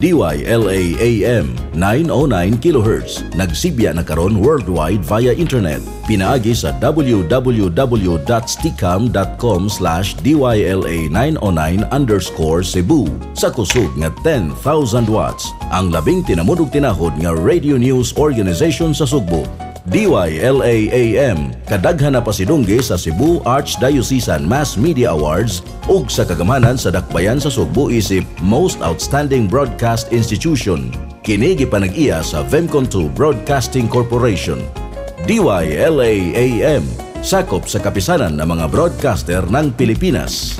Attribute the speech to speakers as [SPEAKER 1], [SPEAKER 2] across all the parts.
[SPEAKER 1] DYLA AM 909 kHz. Nagsibya na karon worldwide via internet. Pinaagi sa www.stickam.com/dyla909_Cebu sa kusog nga 10,000 watts. Ang labing tinamudog tinahod nga radio news organization sa Sugbo. DYLA AM, kadaghan na pasidunggi sa Cebu Archdiocesan Mass Media Awards ug sa kagamhanan sa Dakbayan sa Sugbo isip Most Outstanding Broadcast Institution. Kini gipanag-iya sa Vemcon 2 Broadcasting Corporation. DYLA AM, sakop sa kapisanan ng mga broadcaster ng Pilipinas.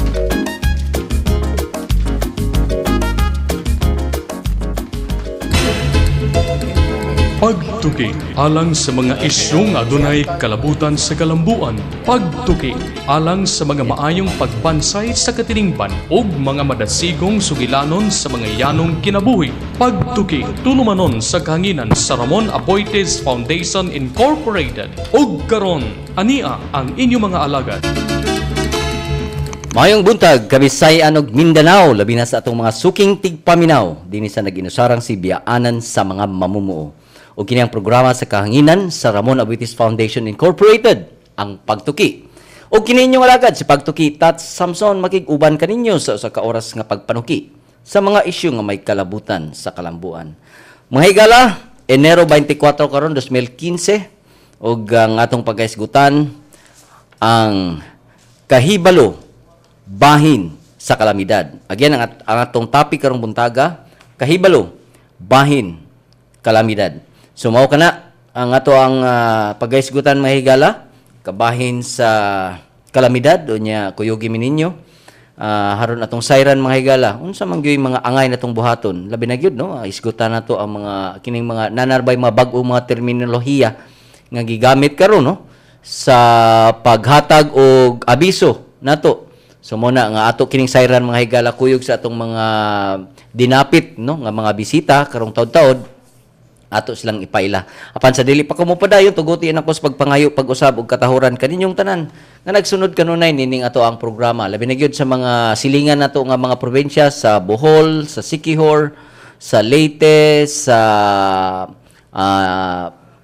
[SPEAKER 2] Pagtuki alang sa mga isyong adunay kalabutan sa kalambuan. Pagtuki alang sa mga maayong pagbansay sa katilingban ug mga madasigong sugilanon sa mga yanong kinabuhi. Pagtuki tulumanon sa kahanginan sa Ramon Aboitiz Foundation Incorporated. Ug karon ania ang inyong mga alagad.
[SPEAKER 3] Maayong buntag, Kabisayan ug Mindanao, labi na sa atong mga suking tigpaminaw dinhi sa nag-inusarang si Biyaanan sa mga mamumuo. O kini ang programa sa kahanginan sa Ramon Aboitiz Foundation Incorporated, ang Pagtuki. O kini inyong alagad si Pagtuki Tats Samson, makig-uban kaninyo sa usa ka oras nga pagpanuki sa mga isyu nga may kalabutan sa kalambuan. Mga higala, Enero 24 karon 2015, ug ang atong pagkaisgutan ang kahibalo bahin sa kalamidad. Again, ang atong topic karong buntaga, kahibalo bahin kalamidad. So mao kana ang ato ang pagkaisgutan, mga higala, kabahin sa kalamidad unya kuyugi mi ninyo. Haron atong sayran, mga higala, unsa man gyud mga angay natong buhaton, labi na gyud, no, isgutan nato ang mga kining mga nanarbay mga bag-o mga terminolohiya nga gigamit karon, no, sa paghatag og abiso nato. So mo na nga ato kining sayran, mga higala, kuyog sa atong mga dinapit, no, nga mga bisita karong taud-taud ato silang ipaila. Apan sa dili pa kumupadayon, tuguti ako sa pagpangayo, pag-usab og katahuran kaninyong tanan nga nagsunod kanunay nining ato ang programa. Labi na gyud sa mga silingan nato nga mga probinsya sa Bohol, sa Siquijor, sa Leyte, sa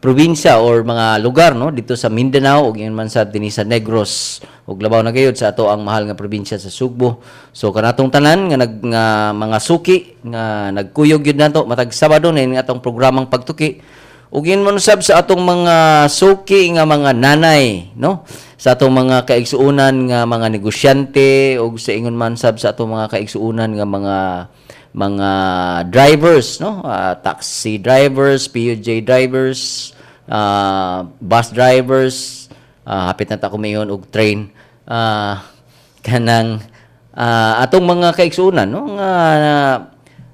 [SPEAKER 3] probinsya or mga lugar, no, dito sa Mindanao ug ingon man sa dinhi sa Negros ug labaw na gayud sa ato ang mahal nga probinsya sa Sugbo. So kanatong tanan nga nag nga mga suki nga nagkuyog gyud nato matag Sabado ning atong programang Pagtuki ug ingon man usab sa atong mga suki nga mga nanay, no, sa atong mga kaigsuonan nga mga negosyante ug sa ingon man sab sa atong mga kaigsuonan nga mga drivers, no, taxi drivers, PUJ drivers, bus drivers, hapit na ta kumiyon og train, kanang atong mga kaigsuonan, no, nga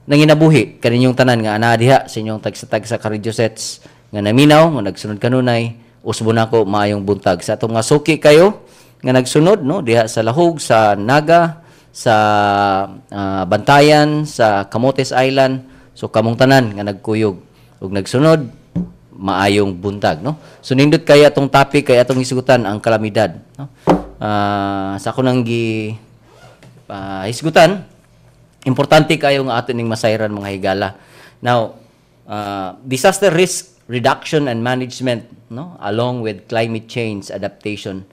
[SPEAKER 3] nanginabuhi kaninyong tanan nga ana diha sa inyong tagsa-tagsa ka radio sets nga naminaw nga nagsunod kanunay, usbo nako maayong buntag sa atong mga suki kayo nga nagsunod, no, diha sa Lahug, sa Naga, sa Bantayan, sa Camotes Island. So kamong tanan nga nagkuyog ug nagsunod, maayong buntag, no. So nindot kay atong topic kay atong hisgutan ang kalamidad, no. Sa ako nang gi hisgutan, importante kayo nga ato ning masayran, mga higala. Now, disaster risk reduction and management, no, along with climate change adaptation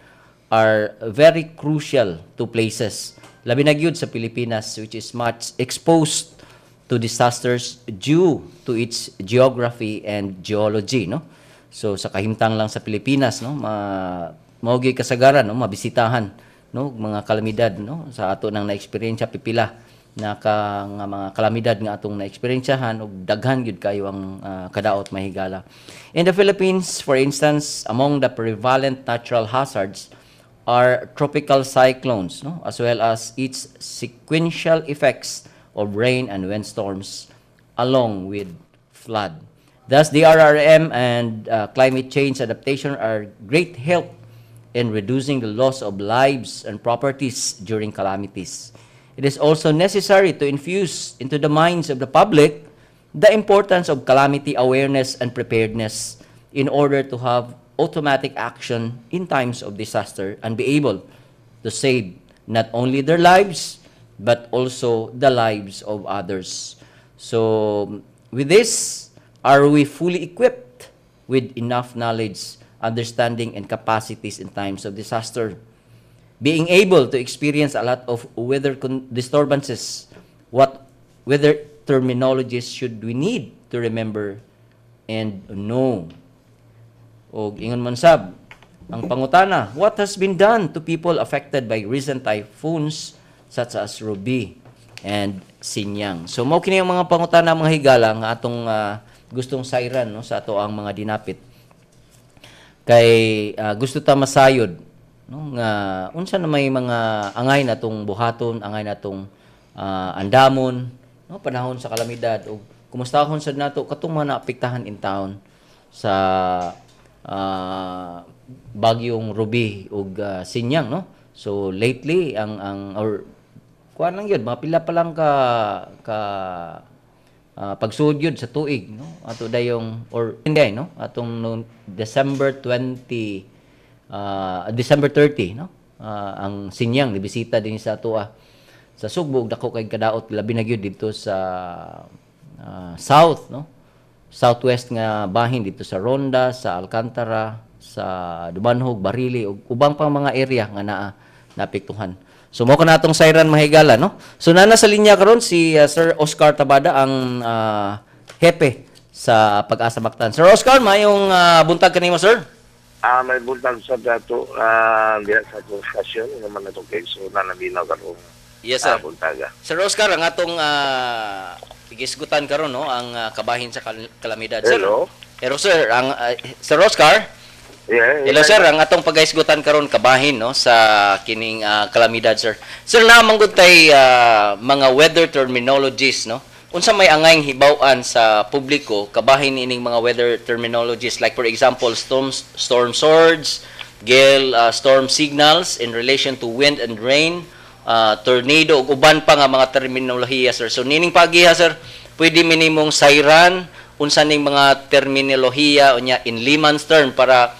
[SPEAKER 3] are very crucial to places, labi na gyud sa Pilipinas, which is much exposed to disasters due to its geography and geology, no. So sa kahimtang lang sa Pilipinas, no, mao gyud kasagaran, no, mabisitahan, no, mga kalamidad, no, sa ato nang na-experience pipila na ka nga mga kalamidad nga atong na-eksperensyahan ug daghan gyud kayo ang kadaot, mahigala. In the Philippines, for instance, among the prevalent natural hazards are tropical cyclones, no, as well as its sequential effects of rain and windstorms along with flood. Thus, the DRRM and climate change adaptation are great help in reducing the loss of lives and properties during calamities. It is also necessary to infuse into the minds of the public the importance of calamity awareness and preparedness in order to have automatic action in times of disaster and be able to save not only their lives but also the lives of others. So with this, are we fully equipped with enough knowledge, understanding, and capacities in times of disaster? Being able to experience a lot of weather disturbances, what weather terminologies should we need to remember and know? Og ingon man sab, ang pangutana, what has been done to people affected by recent typhoons such as Ruby and Sinyang? So mao kini ang mga pangutana, mga higala, nga atong gustong sayran, no, sa ato ang mga dinapit. Kay gusto ta masayod, no, nga unsa na may mga angay natong buhaton, angay natong andamon, no, panahon sa kalamidad ug kumustahon sad nato katong mga naapektahan in town sa bagyong Ruby ug Sinyang, no. So lately ang or kuan lang yun, mga pila pa lang ka ka pagsud yun sa tuig, no, ato dayong or hindi, no, atong no, December 20, December 30, no, ang Sinyang nibisita din sa atoa sa Sugbo ug dako kay kadaot, labi na gyud didto sa south, no, southwest nga bahin, dito sa Ronda, sa Alcantara, sa Dumanjug, Barili ug ubang pang mga area nga naa naapektuhan. So mao kana atong sayran, mga higala, no. So nana sa linya karon si Sir Oscar Tabada, ang hepe sa Pag-asa Mactan. Sir Oscar, mayong buntag kanimo, sir.
[SPEAKER 4] May buntag sa dato diha sa atong stasyon naman atong kay so nanaminaw karong
[SPEAKER 3] Yes, sir.
[SPEAKER 4] Buntaga.
[SPEAKER 3] Sir Oscar, ang atong gihisgutan karon, no, ang kabahin sa kalamidad. Sir.
[SPEAKER 4] Hello.
[SPEAKER 3] Hello, sir, ang Sir Oscar.
[SPEAKER 4] Yeah.
[SPEAKER 3] Hello, sir, ang atong paghisgutan karon kabahin, no, sa kining kalamidad, sir. Sir, naa man gud tay mga weather terminologies, no. Unsa may angayng hibaw-an sa publiko kabahin ining mga weather terminologies, like for example storm surge, gale, storm signals in relation to wind and rain, tornado ug uban pa nga mga terminolohiya, sir? So nining pagiha, sir, pwede minimong sayran unsa ning mga terminolohiya unya in layman's term para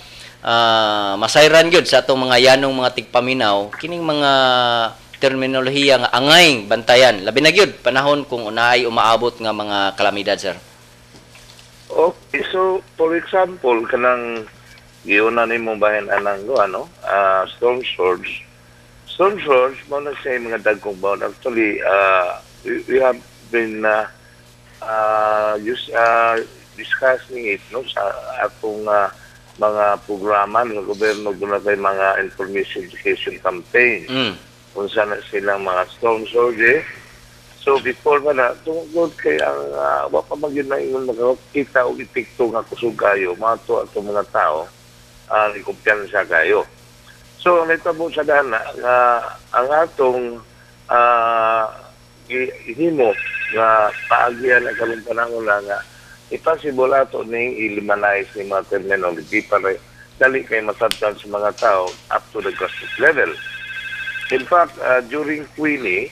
[SPEAKER 3] masayran gyud sa atong mga yanong mga tigpaminaw kining mga terminolohiya nga angay bantayan, labi na gyud panahon kung unaay umaabot nga mga kalamidad, sir?
[SPEAKER 4] Okay, so for example, kanang giuna nimo bahin anang go ano, storm surge. Storm surge mao na siya yung mga dagkong bawon. Actually, we have been discussing it, no, sa atong mga programa ng gobyerno. Doon na tayo mga information education campaign kung saan na silang mga storm surge. So before pa na, tungkol kay ang wa pa man gyud na ingon makakita og epekto nga kusog kayo, mga to atong mga tao, kumpiyansa kayo. So ang nahitabo sa dana nga ang atong himo nga paagian na karong panahon na nga impossible ato ning i-laymanise ni mga terminology para dali kay masabtan sa mga tao up to the grassroots level. In fact, during Queenie,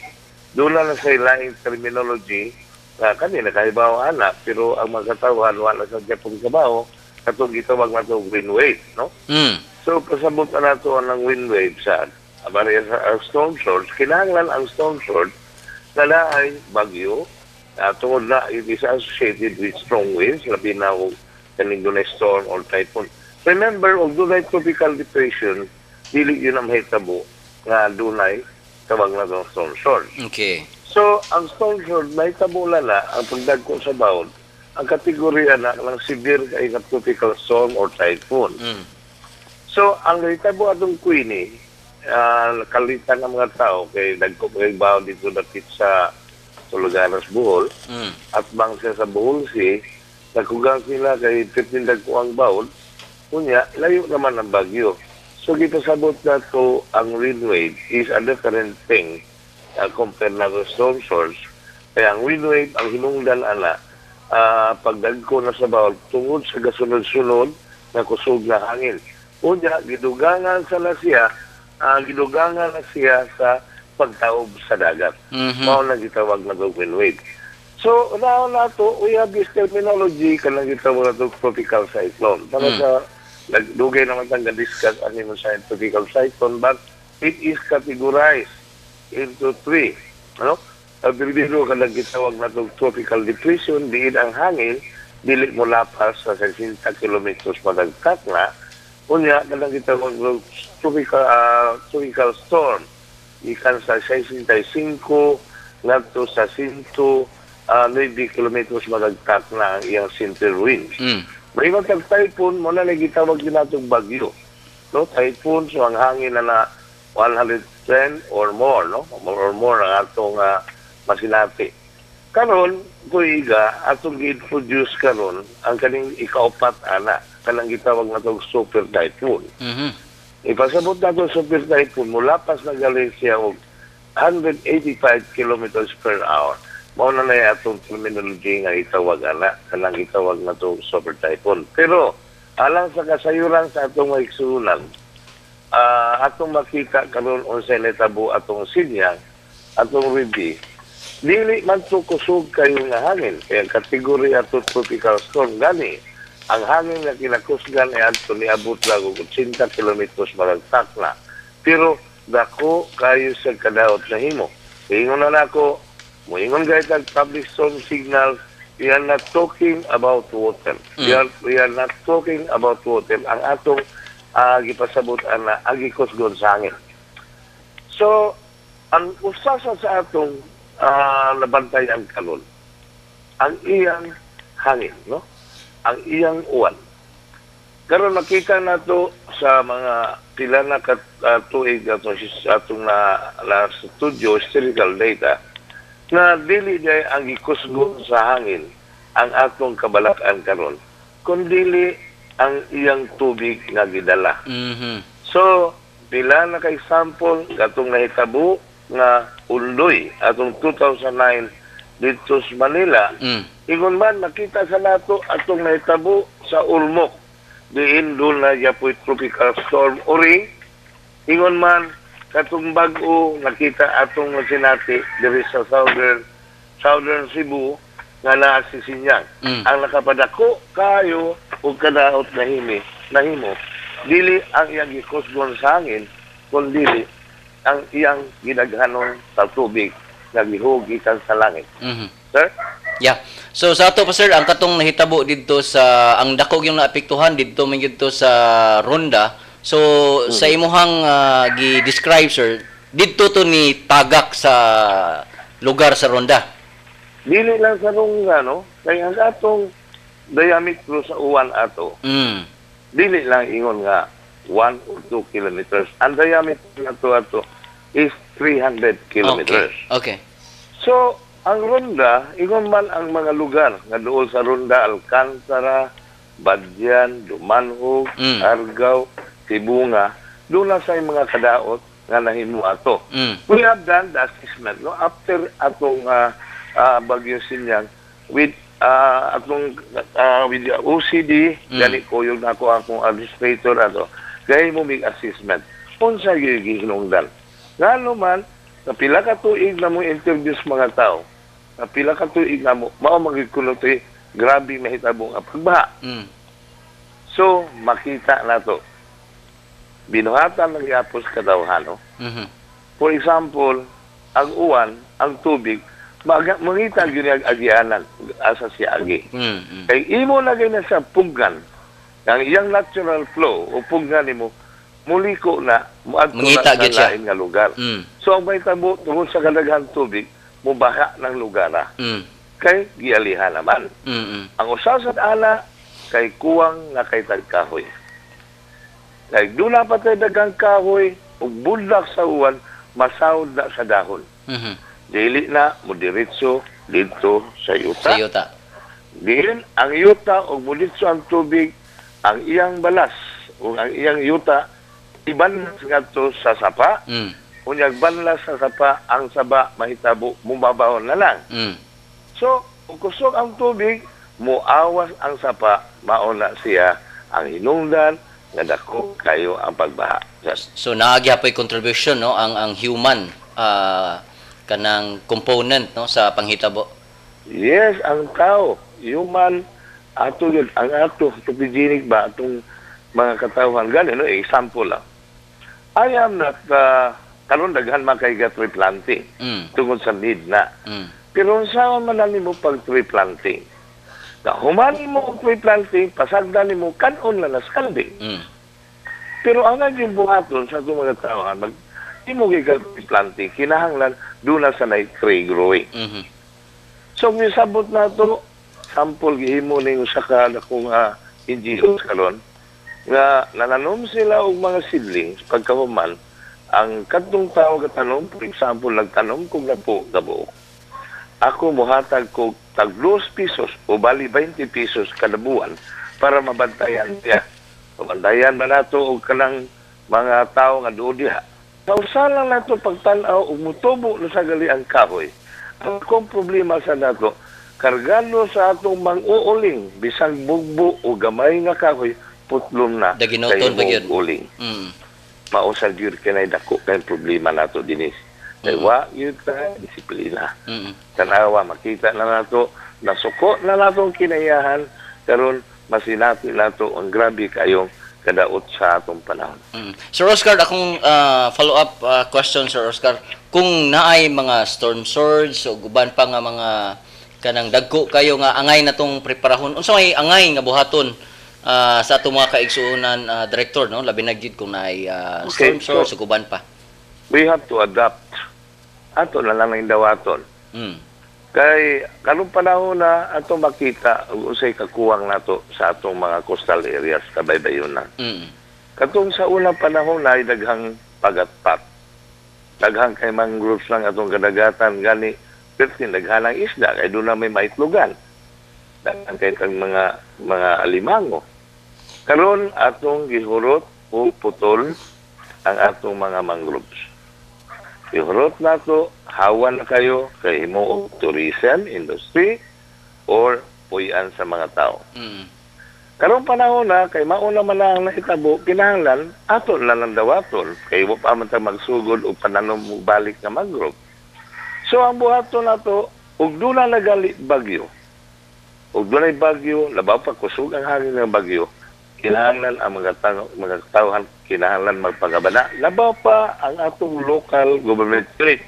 [SPEAKER 4] doon na sa laing terminology na kani nakahibaw ana, pero ang mga katawhan wala sa gyapon kabaw katong gitawag nato wind wave, no? So pasabot na nato ang wind wave sa abari sa storm surge. Kinahanglan ang storm surge na naay bagyo, tungod na it is associated with strong winds, labi na og kaning dunay storm or typhoon. Remember, og dunay tropical depression, dili yun ang mahitabo nga dunay tawag na itong storm surge. So, ang storm surge, mahitabo na na ang pagdagko sa bawod. Ang kategorya na ng severe kay nga tropical storm or typhoon. So, ang nahitabo atong Queenie, kalitan ng mga tao kay dagko kay bawod dito dapit sa Tuluganas, Bohol, at bang siya sa Bohol Sea, nagkugang sila kay 15 dagko ang bawod, kunya, layo naman ang bagyo. So, gipasabot na to ang wind wave is a different thing compared na to storm surge. Kaya ang wind wave, ang hinungdan ana, pagdagko na sa bawod, tungod sa gasunod-sunod na kusog na hangin. Unya, gidugangan na siya sa pagtaob sa dagat. Mao na gitawag na wind wave. So, now na to, we have this terminology kanang gitawag na to tropical cyclone. Para sa nagdugay naman tang discuss ani mo sa tropical cyclone, but it is categorized into three. Ano? Ang primero, kanang gitawag natong tropical depression, diin ang hangin dili mo lapas sa 60 kilometros matag takna. Unya, kanang gitawag og tropical storm, ikan sa 65 ngadto sa 109 kilometros matag takna ang iyang center winds. Maingon tag typhoon, mo na gitawag din natong bagyo. No, typhoon, so ang hangin na na 110 or more, no? Or more ang atong masinati. Karon, kuiga, atong gi-introduce karon ang kaning ikaupat ana, kanang gitawag natong super typhoon. Ipasabot nato super typhoon, mulapas na gali siya og 185 kilometers per hour. Mao na na atong terminology nga itawag ana, kanang gitawag nato super typhoon. Pero alang sa kasayuran sa atong maigsuonan, atong makita karon unsay nitabo atong sinyang, atong ribi, dili man to kusog kayo nga hangin. Kaya kategory ato tropical storm gani. Ang hangin nga kinakusgan ay adto niabot lang og 80 kilometros matag takna. Pero dako kayo sa kadaot na himo. Ingon na nako, moingon gayud ang public storm signal, we are not talking about water. We are not talking about water. Ang atong gipasabot ana agi kusgon sa hangin. So, ang usa sa atong nabantayan karon, ang iyang hangin, no? Ang iyang uwan. Karon nakita nato sa mga pila na kat, tuig atong atong na studio historical data na dili diay ang gikusgon sa hangin ang atong kabalakan karon, kundili ang iyang tubig nga gidala. So, pila na ka example katong nahitabo nga Ondoy atong 2009 dito sa Manila. Ingon man nakita sa nato atong nahitabo sa Ormoc, diin duna yapoy tropical storm Uring. Ingon man katong bag-o nakita atong sinati diri sa southern Cebu nga naa si Sinyang. Ang nakapadako kayo ug kadaot nahimi nahimo dili ang iyang gikusgon sa hangin, kundi ang iyang gidaghanon sa tubig nga gihugikan sa langit. Sir?
[SPEAKER 3] Yeah. So sa ato pa, sir, ang katong nahitabo didto sa ang dako yung naapektuhan didto man gyud to sa Ronda. So sa imuhang gi-describe, sir, didto to ni tagak sa lugar sa Ronda.
[SPEAKER 4] Dili lang sa Ronda, no? Kay ang atong diameter sa uwan ato, dili lang ingon nga 1 or 2 kilometers. Ang diameter nato ato is 300 kilometers. So, ang Ronda, ingon man ang mga lugar nga duol sa Ronda, Alcantara, Badian, Dumanjug, Argao, Sibonga, doon na sa mga kadaot nga nahimo ato. We have done the assessment, no, after atong Bagyo Sinyang with atong with the OCD, gani kuyog na ako akong administrator ato, gay mo mig assessment unsa gyud gihinungdan, ngano man na pila ka tuig na mo interview sa mga tao, na pila ka tuig na mo mao man gyud kuno to'y grabe mahitabo nga pagbaha. So makita nato binuhatan ng yapos kadawhan, no? For example, ang uwan, ang tubig, mangita gyud niya agianan asa siya agi. Kay imo na gyud na sa puggan, ang iyang natural flow o puggan nimo muliko na, muadto na
[SPEAKER 3] Mangita
[SPEAKER 4] sa
[SPEAKER 3] gyud siya.
[SPEAKER 4] lain nga lugar. So ang mahitabo tungod sa kadaghan tubig, mubaha ng lugar na. Kay gialihan naman. Ang usa sa ala kay kuwang nga kay tagkahoy. Kay duna pa tay daghang kahoy ug budlak sa uwan, masawod na sa dahon. Dili na mo diretso didto sa yuta.
[SPEAKER 3] Sa yuta.
[SPEAKER 4] Diin ang yuta ug mudiretso ang tubig, ang iyang balas ug ang iyang yuta ibanlas ngadto sa sapa. Unyag banlas sa sapa, ang saba mahitabo mubabawon na lang. So, ug kusog ang tubig, muawas ang sapa, mao na siya ang hinungdan nga dako kayo ang pagbaha.
[SPEAKER 3] So naa gyapoy contribution, no, ang human kanang component, no, sa panghitabo.
[SPEAKER 4] Yes, ang tao, human, ato yun, ang ato, anthropogenic ba, atong mga katawhan, gani, no, example lang. I am not Karon daghan man kay ga tree planting tungod sa need na. Pero unsa man na nimo pag tree planting? Na human mo og tree planting, pasagdan nimo kan-on na nas kanding. Pero ang naging buhaton sa atong mga tao, mag di mo gikan tree planting, kinahanglan duna sa nay tree growing. So kung isabot na to, sample gihimo ning usa ka dakong NGOs karon nga nananom sila og mga seedlings. Pagkahuman, ang kadtong tao katanom, for example, nagtanom kog 10 ka buok, ako mohatag kog tag 2 pesos o bali 20 pesos kada buwan para mabantayan siya. Mabantayan ba nato og kanang mga tao nga duol diha. Sa usa lang nato pagtan-aw ug mutubo na sa gali ang kahoy. Ang akong problema sa nato, kargado sa atong mang-uuling, bisag bugbo o gamay nga kahoy, putlon na
[SPEAKER 3] Daginoton
[SPEAKER 4] kay
[SPEAKER 3] pa gyud.
[SPEAKER 4] imong uling. Mao sa gyud kinay dako kay problema nato dinis. Kay wa gyud ta disiplina. Tanawa, makita na nato, nasuko na nato ang kinayahan, karon masinati nato ang grabe kayong kadaot sa atong panahon.
[SPEAKER 3] Sir Oscar, akong follow-up question, Sir Oscar. Kung naay mga storm surge o guban pa nga mga kanang dagko kayo nga angay na tong preparahon, unsa may angay nga buhaton sa atong mga kaigsuonan, director, no? Labi na gyud kung naay
[SPEAKER 4] Okay,
[SPEAKER 3] storm surge
[SPEAKER 4] so-
[SPEAKER 3] o guban pa.
[SPEAKER 4] We have to adapt. Ato na lang ang dawaton. Kay karong panahon na ato makita ug unsay kakuwang nato sa atong mga coastal areas kabaybayunan. Katong sa unang panahon na ay daghang pagatpat. Daghang kay mangroves lang atong kadagatan, gani perti daghan ang isda kay doon na may maitlogan. Daghan kay tang mga alimango. Karon atong gihurot o putol ang atong mga mangroves. Ihurot nato, hawan na kayo kay himo og tourism industry or puy-an sa mga tao. Karong panahon na kay mauna man lang nahitabo, kinahanglan ato na lang dawaton kay wa pa man ta magsugod og pananom og balik nga mangrove. So ang buhaton nato, ug duna na gali bagyo. Ug dunay bagyo, labaw pa kusog ang hangin ng bagyo, kinahanglan ang mga tao, mga tawhan kinahanglan magpagabana. Labaw pa ang atong local government unit.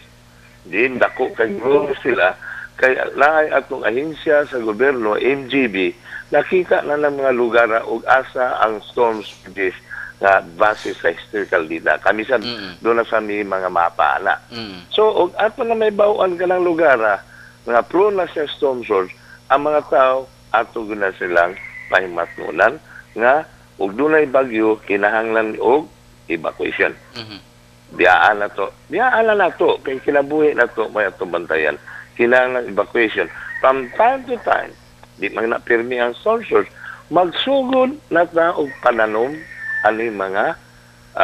[SPEAKER 4] Din dako kay grow sila kay laay atong ahensya sa gobyerno, MGB, nakita na ng mga lugar og asa ang storm surges nga base sa historical data. Kami sa doon na sa mi mga mapa ana. So og ato na may bawaan ka ng lugar nga prone na sa storm surge, ang mga tao ato guna silang pahimatnunan nga og dunay bagyo kinahanglan og evacuation. Biyaan na to. Biyaan na nato kay kinabuhi na to may atong bantayan. Kinahanglan evacuation. From time to time, di man na pirmi ang storm surge, magsugod na ta og pananom ani mga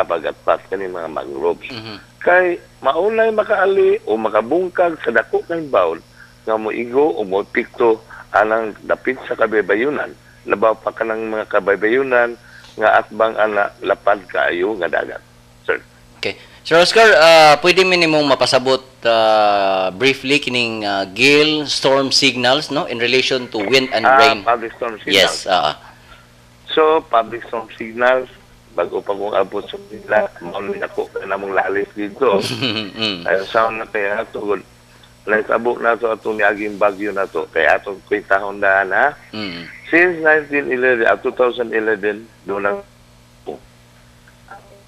[SPEAKER 4] bagatpat kani mga mangroves. Kay maunay makaali o makabungkag sa dako kay bawd nga moigo o moepekto anang dapit sa kabaybayunan, labaw pa kanang mga kabaybayunan nga atbang ana lapad kaayo nga dagat, sir.
[SPEAKER 3] Okay. Sir Oscar, pwede mi nimong mapasabot briefly kining gale storm signals, no, in relation to wind and rain?
[SPEAKER 4] Public storm signals.
[SPEAKER 3] Yes.
[SPEAKER 4] So public storm signals, bago pa kong abot sa nila, mao ni ako namong lalis dito. Ay sound na kaya tugod nahitabo na to atong miaging bagyo na to kay atong kwentahon na na since 1911 at 2011 doon ang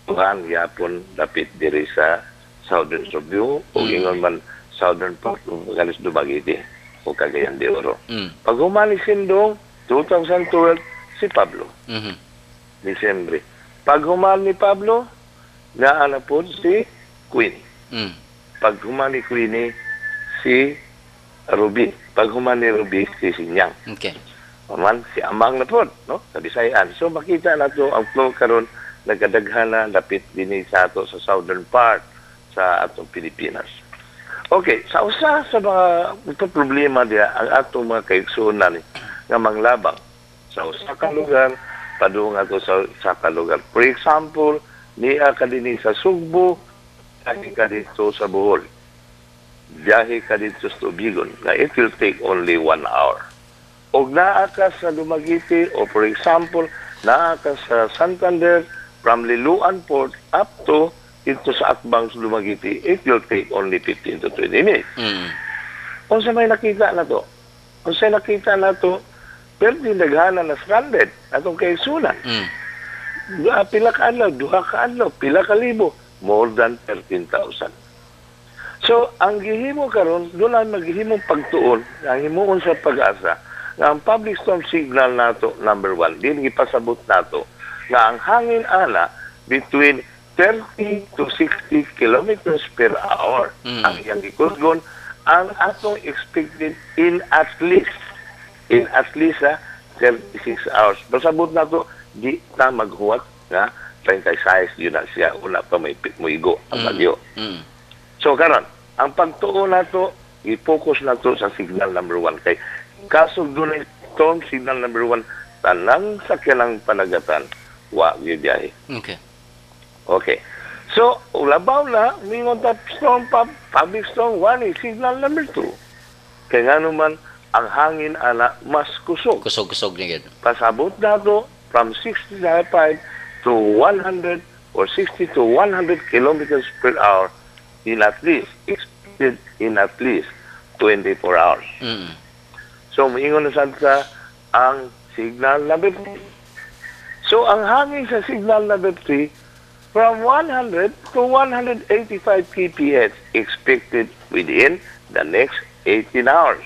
[SPEAKER 4] Tuhan yapon dapit diri sa Southern Cebu o ingon man southern part of Galis Dumaguete o Cagayan de Oro. Pag human ni Sindong, 2012, si Pablo, Disyembre. Pag human ni Pablo, naa na po si Queenie. Pag human ni Queenie, si Ruby. Pag human ni Ruby, si Sinyang. Aman, si Amang na po, no? Sa Bisayan. So makita na to ang flow karon nagkadaghan na dapit dinhi sa ato sa southern part sa atong Pilipinas. Okay, sa usa sa mga ito problema diya ang atong mga kaigsuonan nga manglabang sa usa ka lugar padung ato sa usa ka lugar. For example, niya ka dinhi sa Sugbo, biyahe ka dito sa Bohol. Biyahe ka dito sa Tubigon. Na it will take only 1 hour. Og naa ka sa Dumaguete o for example, naa ka sa Santander from Liloan Port up to dito sa Atbang sa Dumaguete, it will take only 15 to 20 minutes. Unsa may nakita na to? Unsa nakita na to? Pero daghanan na stranded atong kaigsunan. Pila ka adlaw, duha ka adlaw, pila ka libo, more than 13,000. So, ang gihimo karon, doon ang maghimong pagtuon, ang himuon sa PAGASA, nga ang public storm signal nato number one, din gipasabot nato, nga ang hangin ana between 30 to 60 kilometers per hour. Ang iyang gikusgon, ang atong expected in at least 36 hours. Pasabot nato, di ta maghuwat nga 36 yun na siya, una pa may muigo ang bagyo. So karon, ang pagtuo nato, i-focus nato sa signal number one. Kay kaso dunay storm signal number one, tanang sakyanang panagatan, wa biyahe. Okay. So, labaw na, mingon ta storm public storm warning signal number two. Kay nga naman, ang hangin ana mas kusog.
[SPEAKER 3] Kusog-kusog ni gid.
[SPEAKER 4] Pasabot nato from 65 to 100 or 60 to 100 kilometers per hour in at least, expected in at least 24 hours. So, moingon na sad sa ang signal number 3. So, ang hangin sa signal number 3, from 100 to 185 kph expected within the next 18 hours.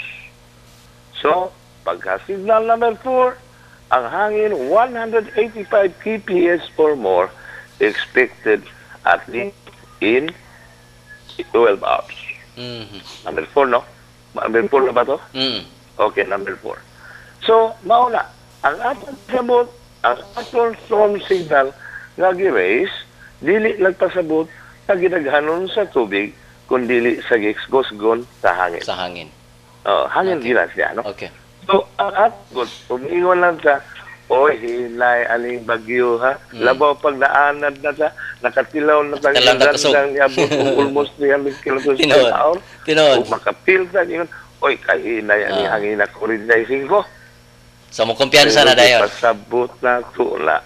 [SPEAKER 4] So, pagka signal number 4, ang hangin 185 kph or more expected at least in 12 hours. Number 4, no? Number 4 na ba to?
[SPEAKER 3] Mm.
[SPEAKER 4] Okay, number 4. So, mauna, ang atong sabot, ang atong storm signal nga gi-raise, dili nagpasabot nga gidaghanon sa tubig, kun dili sa gikusgon sa hangin.
[SPEAKER 3] Sa hangin.
[SPEAKER 4] Oh, hangin gila siya, no?
[SPEAKER 3] Okay.
[SPEAKER 4] So, ang atong, umiingon lang sa, "Oy, hinay aning bagyo ha." Labaw pag naanad na ta, nakatilaw na ta,
[SPEAKER 3] Nakatilaw na kusog.
[SPEAKER 4] lang niabot og almost 300 kilometers per
[SPEAKER 3] Tinuod.
[SPEAKER 4] hour.
[SPEAKER 3] Tinuod.
[SPEAKER 4] Ug makapil ta, ingon, "Oy, kahinay ani hangin na 45."
[SPEAKER 3] So mo kumpiyansa na dayon.
[SPEAKER 4] Pasabot na to na.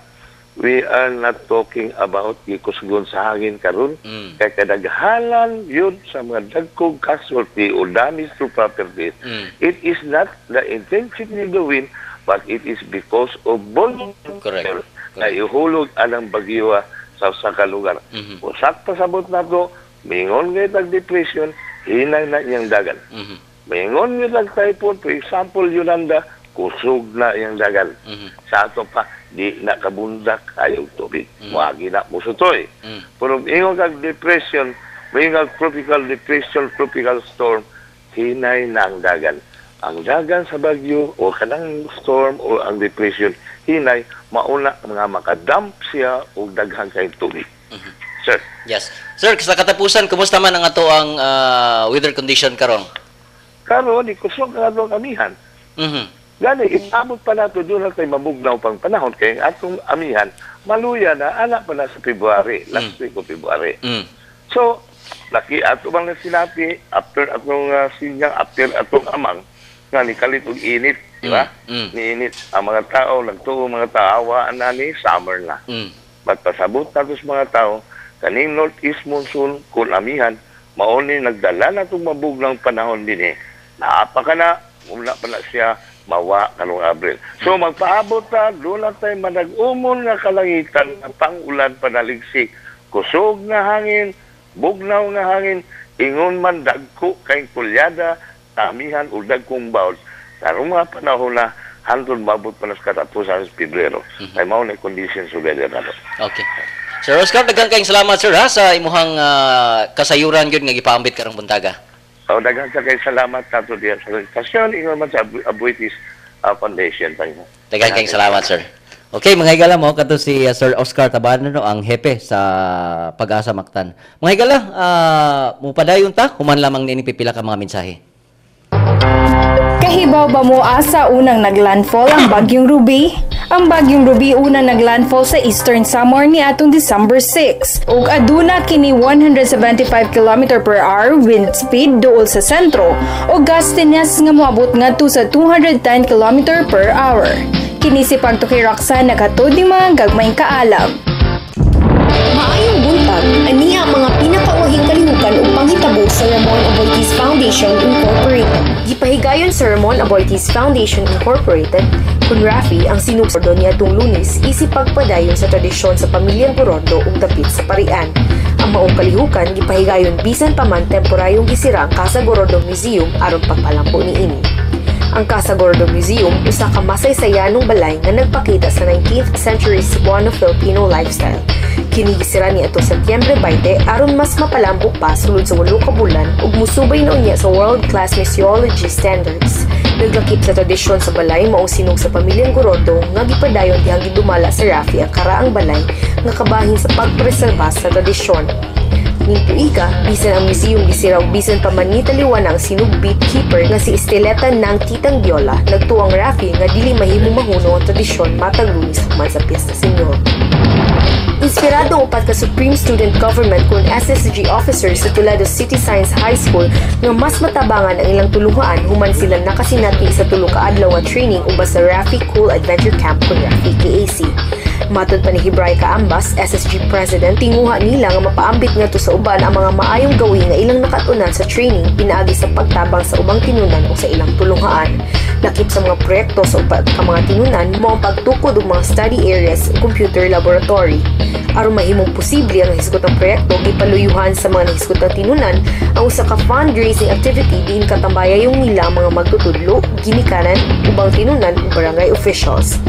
[SPEAKER 4] We are not talking about gikusgon sa hangin karon. Kay kadaghanan yun sa mga dagkong casualty o damage to properties. It is not the intensity of the wind, but it is because of volume na ihulog anang bagyo sa usa ka lugar. Usak pasabot nato, mingon ngay tag depression, hinay na iyang dagan. Mingon ngay tag typhoon, for example, Yolanda, kusog na iyang dagan. Sa ato pa, di na kabundak ayaw tubig. Moagi na musutoy. Pero ingon kag depression, ingon kag tropical depression, tropical storm, hinay na ang dagan. Ang dagan sa bagyo o kanang storm o ang depression, hinay, mauna nga makadump siya og daghan kay tubig. Sir.
[SPEAKER 3] Yes. Sir, sa katapusan, kumusta man ang ato ang weather condition karon?
[SPEAKER 4] Karon kusog ang atong amihan. Gani, iabot pa nato doon na tayo mabugnaw pang panahon kay ang atong amihan, maluya na, anak pa na sa February, last week of February. So, laki ato bang sinabi, after atong sinyang, after atong amang, nga ni kalit og init, di ba? Ni init. Ang mga tao, nagtuo mga tao, awaan na ni summer na. But pasabot nato sa mga tao, kaning northeast monsoon, kung amihan, mauni nagdala na itong mabugnaw panahon din eh. Naapa ka na, wala pa na siya mawa karong Abril. So magpaabot ta, doon na tayo manag-umon nga kalangitan nga pang-ulan panaligsik. Kusog nga hangin, bugnaw nga hangin, ingon man dagko kay kulyada, amihan o dagkong bawd. Karong mga panahon na hantod mabot pa na sa katapusan sa Pebrero. Kay mao na conditions sa weather nato.
[SPEAKER 3] Okay. Sir Oscar, daghan kayong salamat, sir, ha, sa imuhang kasayuran gyud nga gipaambit karong buntaga.
[SPEAKER 4] So, daghan sa kay salamat nato diya sa organisasyon, ingon man sa Aboitiz Foundation.
[SPEAKER 3] Daghan kayong salamat, sir. Okay, mga higala mo kato si Sir Oscar Tabano, no, ang hepe sa PAGASA Mactan. Mga higala, mupadayon ta human lamang niini pipila ka mga mensahe.
[SPEAKER 5] Kahibaw ba mo asa unang naglandfall ang Bagyong Ruby? Ang Bagyong Ruby unang naglandfall sa Eastern Samar ni atong December 6 ug aduna kini 175 km per hour wind speed duol sa sentro ug gustiness nga moabot ngadto sa 210 km per hour. Kini si Pagtuki Roxanne naghatod ning mga gagmayng kaalam. Maayong
[SPEAKER 6] buntag, ania ang mga pinakauhing kalihukan ug panghitabo sa Ramon Aboitiz Foundation Incorporated.
[SPEAKER 7] Gipahigayon sa Ramon Aboitiz Foundation Incorporated kun Rafi ang sinugsordo niadtong Lunes isip pagpadayon sa tradisyon sa pamilyang Gorordo ug dapit sa parian. Ang maong kalihukan gipahigayon bisan pa man temporayong gisira ang Casa Gorordo Museum aron pagpalambo niini. Ang Casa Gorordo Museum usa ka masaysayanong balay nga nagpakita sa 19th century Cebuano Filipino lifestyle. Kini gisira niadtong Setyembre 20 aron mas mapalambo pa sulod sa 8 ka bulan ug musubay na unya sa world-class museology standards. Naglakip sa tradisyon sa balay maong sinog sa pamilyang Gorordo nga gipadayon dihang gidumala sa Rafi ang karaang balay nga kabahin sa pagpreserba sa tradisyon. Ning tuiga, bisan ang museum gisira ug bisan pa man nitaliwan ang sinog beatkeeper nga si Esteleta ng Titang Biola, nagtuo ang Rafi nga dili mahimong mahunong ang tradisyon matag Lunes human sa Piyesta Señor. Inspirado ang upat ka Supreme Student Government kun SSG officers sa Toledo City Science High School nga mas matabangan ang ilang tulunghaan human sila nakasinati sa tulo ka adlaw nga training ubas sa Rafi Cool Adventure Camp kun Rafi KAC. Matod pa ni Hebraica Ambas, SSG President, tinguha nila nga mapaambit ngadto sa uban ang mga maayong gawi nga ilang nakatunan sa training pinaagi sa pagtabang sa ubang tinunan o sa ilang tulunghaan. Lakip sa mga proyekto sa upat ka mga tinunan mao ang pagtukod og mga study areas ug computer laboratory. Aron mahimong posible ang nahisgotang proyekto, gipaluyuhan sa mga nahisgotang tinunan ang usa ka fundraising activity diin katambayayong nila ang mga magtutudlo, ginikanan, ubang tinunan ug barangay officials.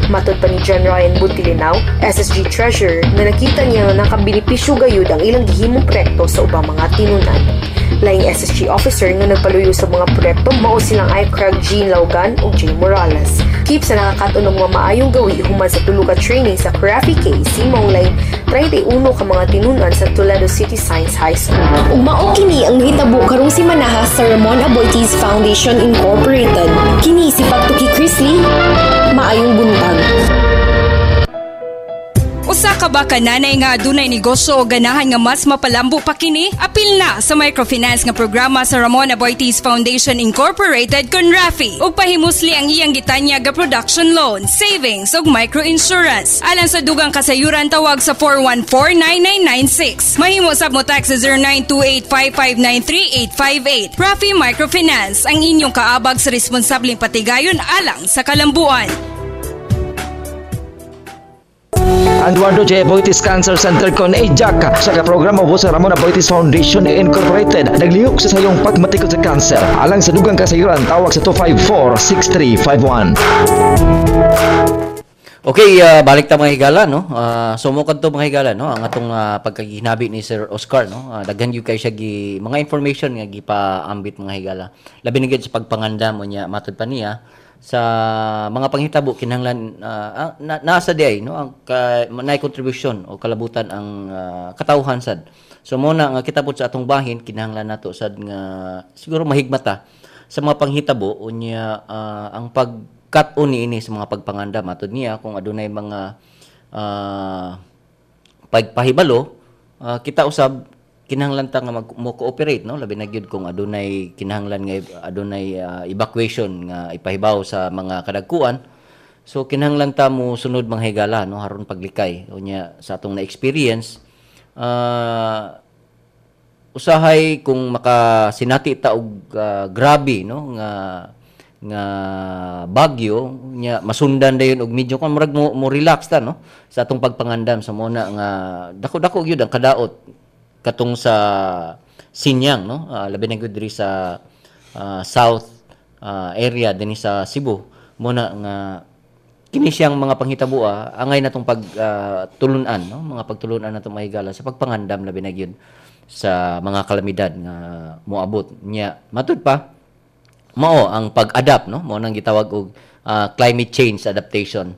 [SPEAKER 7] Matod pa ni John Ryan Buntilinao, SSG Treasurer, na nakita niya nga nakabenepisyo gayud ang ilang gihimong proyekto sa ubang mga tinunan. Laing SSG officer nga nagpaluyo sa mga proyekto mao silang iCrag Jean Laugan ug Jay Morales. Keep sa nakakaton og mga maayong gawi human sa tulo ka training sa Rafi KAC maong laing 31 ka mga tinunan sa Toledo City Science High School.
[SPEAKER 6] Ug mao kini ang nahitabo karong simanaha sa Ramon Aboitiz Foundation Incorporated. Kini si Pagtuki Chrisley, maayong buntag.
[SPEAKER 8] Usa ka ba ka nanay nga adunay negosyo o ganahan nga mas mapalambo pa kini? Apil na sa microfinance nga programa sa Ramon Aboitiz Foundation Incorporated kun Rafi ug pahimusli ang iyang gitanyag nga production loan, savings ug microinsurance. Alang sa dugang kasayuran, tawag sa 414-9996. Mahimo sab mo text sa 0928-559-3858. Rafi Microfinance, ang inyong kaabag sa responsableng patigayon alang sa kalambuan.
[SPEAKER 9] Ang Eduardo J. Aboitiz Cancer Center kon AJAC sa programa ubos sa Ramon Aboitiz Foundation Incorporated naglihok sa sayong pagmatikod sa kanser. Alang sa dugang kasayuran, tawag sa 254-6351.
[SPEAKER 3] Okay, balik ta, mga higala, no. So mo kadto, mga higala, no, ang atong pagkaginabi ni Sir Oscar, no. Daghan gyud kay siya gi mga information nga gipaambit, mga higala. Labi na gyud sa pagpangandam niya, matod pa niya sa mga panghitabo kinahanglan nasa di ay, no, ang naay contribution o kalabutan ang katawhan sad. So mo na nga kita pod sa atong bahin kinahanglan nato sad nga siguro mahigmata sa mga panghitabo unya ang pagkat-on niini sa mga pagpangandam. Matod niya, kung adunay mga pagpahibalo, kita usab kinahanglan ta nga mo cooperate, no, labi na gyud kung adunay kinahanglan nga adunay evacuation nga ipahibaw sa mga kadagkuan. So kinahanglan ta mo sunod, mga higala, no, haron paglikay. Unya sa atong na experience, usahay kung makasinati ta og grabe, no, nga nga bagyo nya masundan dayon og medyo kan murag mo relax ta, no, sa atong pagpangandam. Sa mao na nga dako-dako gyud ang kadaot katong sa Sinyang, no, labi na gyud diri sa south area dinhi sa Cebu. Mo na nga kini siyang mga panghitabo, angay natong pag tulunan, no, mga pagtulunan natong, mga higala, sa pagpangandam labi na gyud sa mga kalamidad nga moabot nya. Matud pa mao ang pag-adapt, no, mao nang gitawag og climate change adaptation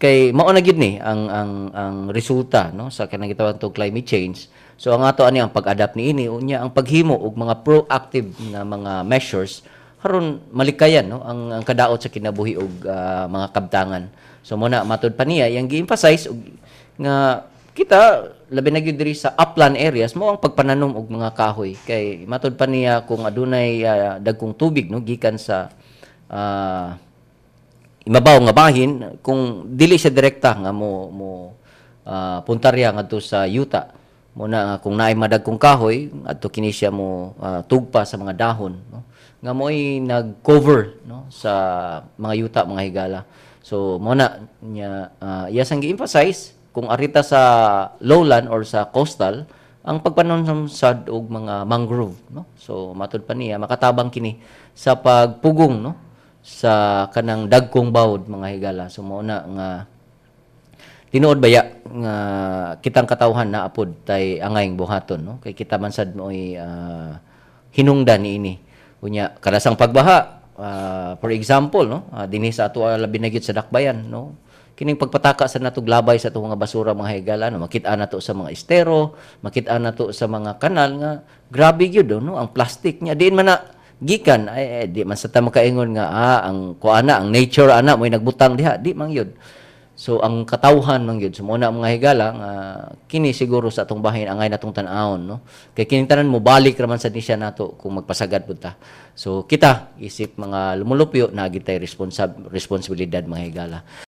[SPEAKER 3] kay mao na gyud ni ang resulta, no, sa kanang gitawag to climate change. So ang ato ani ang pag-adapt niini unya ang paghimo og mga proactive nga mga measures haron malikayan, no, ang kadaot sa kinabuhi og mga kabtangan. So mo na matud pa niya yang gi-emphasize og nga kita labi na gyud diri sa upland areas mo ang pagpananom og mga kahoy kay matud pa niya kung adunay dagkong tubig, no, gikan sa imabaw nga bahin, kung dili siya direkta nga mo puntarya ngadto sa yuta. Muna nga kung naay madagkong kahoy adto kini siya mo tugpa sa mga dahon, no, nga mo'y nag-cover, no, sa mga yuta, mga higala. So mo na nya iya sang gi-emphasize kung arita sa lowland or sa coastal ang pagpanon sad og mga mangrove, no. So matud pa niya, makatabang kini sa pagpugong, no, sa kanang dagkong bawod, mga higala. So mao na nga tinuod baya nga kitang katawhan na apod tay angayng buhaton, no, kay kita man sad mo'y hinungdan niini. Unya kadasang pagbaha, for example, no, dinhi sa ato, labi na gyud sa Dakbayan, no, kining pagpataka sa natog labay sa atong mga basura, mga higala, no, makita nato sa mga estero, makita nato sa mga kanal nga grabe gyud, oh, no, ang plastic niya diin man na gikan ay, eh, di man sa ta makaingon nga ang kuana, ang nature ana mo'y nagbutang diha, di man gyud. So ang katawhan man gyud. So mao na, mga higala, nga kini siguro sa atong bahin angay natong tan-awon, no, kay kining tanan mo balik raman sa ni siya nato kung magpasagad pud ta. So kita isip mga lumulupyo, naa gyud tay responsibilidad, mga higala.